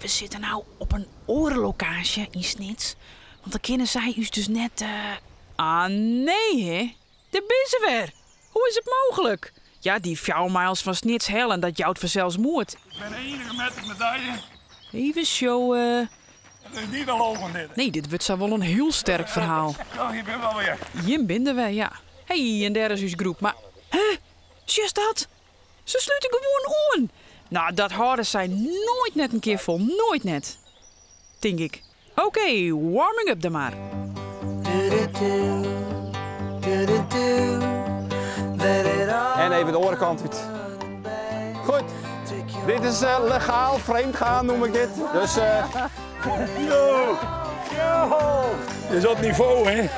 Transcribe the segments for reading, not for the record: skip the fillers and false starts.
We sitte no op in oare lokaasje yn Snits, want dan kinne sy ús dus net. Ah nee hè, dêr binne se wer! Hoe is it mooglik? Ja, dy fjouwer miles fan Snits hellen, dat jout fansels moed. Ik bin de ienige met de medalje. Even sjoen. Het is niet al open dit. Nee, dit wurdt sa wol in hiel sterk ferhaal. Oh, hjir binne we alwer. Jim binne der wer, ja. Hey, en dêr is ús groep. Mar, hè? Sjochst dat? Se slute gewoan oan. No, dat hâlde sy noait net in kear fol. Noait net. Tink ik. Oké, warming up dan mar. En even de oare kant út. Goed, dit is legaal vreemd gaan noem ik dit. Dus. Yo! Yo! Is op nivo, hè?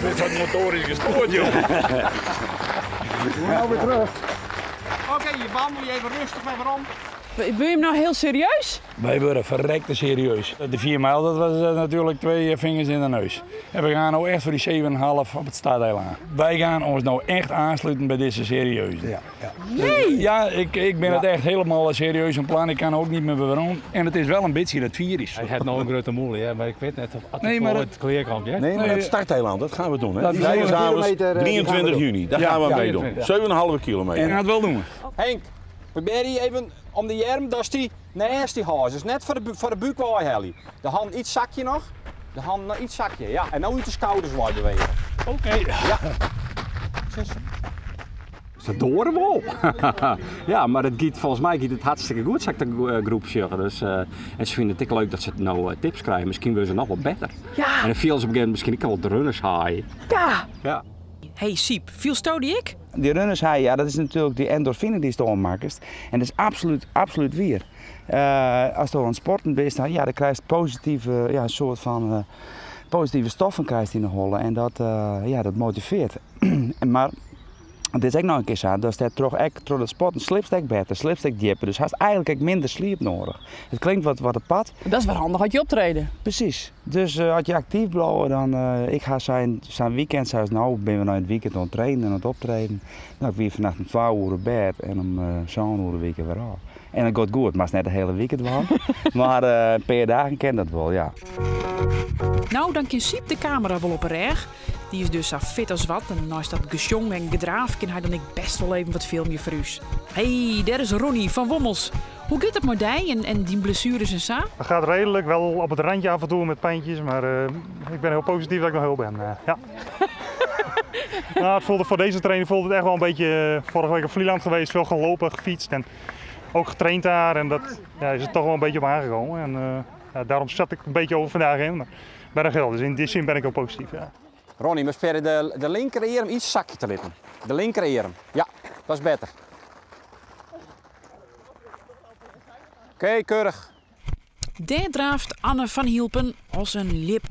Dit wat motorisch gestoord, joh. Nou weer terug. Oké, je wandel je even rustig weer om. Wil je hem nou heel serieus? Wij worden verrekte serieus. De 4 mijl, dat was natuurlijk 2 vingers in de neus. En we gaan nou echt voor die 7,5 op het starteiland. Wij gaan ons nou echt aansluiten bij deze serieuze. Ja, ja. Nee! Ja, ik ben het echt helemaal serieus een plan. Ik kan ook niet meer waarom. En het is wel een beetje dat virus. Hij heeft nog een grote moele, hè, maar ik weet net of het Nee, maar voor het kleer komt, hè? Nee, maar Nee. het starteiland, dat gaan we doen. Hè? Dat Die is zijn zeven s'avonds kilometer, die gaan we 23 doen. juni, daar Ja, gaan we ja, mee doen. 23. 7,5 kilometer. En dat wel doen. Henk, probeer je even om de arm, dat is die naast die huis. Dus net voor de buik waar je De hand iets zakje nog. De hand nog iets zakje, ja. En nou uit de schouders waar bewegen. Oké. Ja. Ze doren wel. Ja, maar het gaat, volgens mij gaat het hartstikke goed, zeg ik de groep zeggen. Dus, en ze vinden het ook leuk dat ze nou tips krijgen. Misschien willen ze nog wel beter. Ja. En dan viel ze op een gegeven moment misschien ook wel de runners haaien. Ja. Ja. Hey Siep, viel sto die ik? Die runners high, ja, dat is natuurlijk die endorfine die je maakt. En dat is absoluut, absoluut weer. Als je aan het sporten bent, dan, ja, dan krijg je positieve, ja, een soort van positieve stoffen krijg je in de hollen. En dat, ja, dat motiveert. Maar het is ook nog een keer zo, dat is toch echt door het sporten slipst ik beter, slipst ik dieper. Dus hij heeft eigenlijk ook minder sliep nodig. Het klinkt wat apart. Dat is wel handig als je optreden. Precies. Dus als je actief blijft, dan ik ga zijn weekend, zoals nou ben we nou in het weekend aan het trainen en aan het optreden. Nou, ik weer vannacht om 12 uur op bed en om 7 uur de weekend weer af. En dat gaat goed, maar het is net de hele weekend wel. Maar een paar dagen ken dat wel, ja. Nou, dan kan Siep de camera wel op een reg. Die is dus zo fit als wat. En naast dat gesjong en gedraaf kan hij dan ik best wel even wat filmpje voor u. Hey, daar is Ronnie van Wommels. Hoe gaat het met die en die blessures en zo? Het gaat redelijk, wel op het randje af en toe met pijntjes, maar ik ben heel positief dat ik nog heel ben. Ja. Nou, het voelde, voor deze training voelde het echt wel een beetje, vorige week op Vlieland geweest, veel gelopen, gefietst en ook getraind daar. En dat, ja, is er toch wel een beetje op aangekomen. En ja, daarom zat ik een beetje over vandaag in, maar ben er geld. Dus in die zin ben ik ook positief. Ja. Ronnie, we spelen de linkerarm iets zakje te litten. De linkerarm, ja, dat is beter. Oké, keurig. Daar draaft Anne van Hielpen als een lip.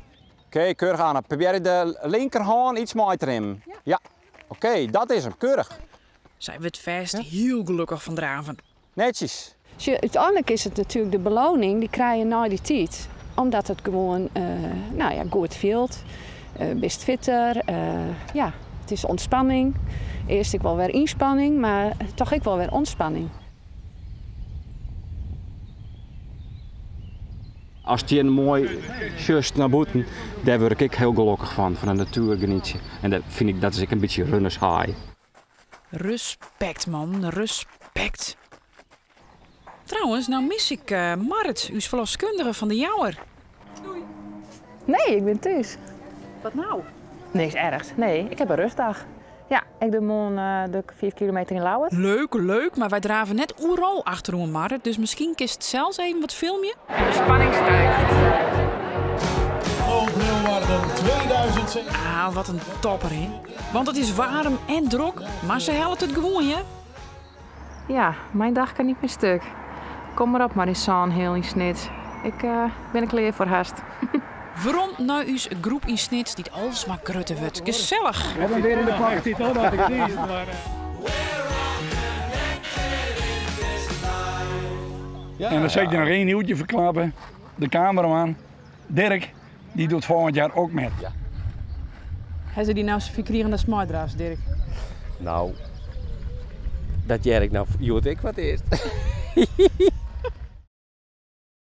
Oké, keurig Anne. Probeer de linkerhand iets meer te remmen. Ja. Ja. Oké, dat is hem, keurig. Zij wordt vast heel gelukkig van draven. Netjes. Dus uiteindelijk is het natuurlijk de beloning die krijg je na die tijd. Omdat het gewoon goed voelt. Best fitter. Ja, het is ontspanning. Eerst ik wel weer inspanning, maar toch ik wel weer ontspanning. Als die een mooi just naar buiten, daar word ik heel gelukkig van, van de natuur genieten. En dat vind ik, dat is ik een beetje runners high. Respect man, respect. Trouwens, nou mis ik Marit, uw verloskundige van de Jouwer. Doei. Nee, ik ben thuis. Wat nou? Niks ergs. Nee, ik heb een rustdag. Ja, ik doe morgen de 4 kilometer in Lauwert. Leuk, leuk, maar wij draven net oeral achterom, Marit. Dus misschien kist het zelfs even wat filmje. De spanning stijgt. Leeuwarden 2007. Ah, wat een topper, hè? Want het is warm en druk, maar ze helpt het gewoon, hè? Ja, mijn dag kan niet meer stuk. Kom maar op, Marissan, heel in Snits. Ik ben er klaar voor haast. Waarom nou uw groep in Snits die alsmaar grutter wordt? Gezellig! We hebben weer in de pak. Ja, en dan zal ik je nog één nieuwtje verklappen. De cameraman, Dirk, die doet volgend jaar ook met. Ja. Ha se dy no safier krigen datst meidraafst, Dirk? Nou, dat hear ik no hjoed ek foar it earst.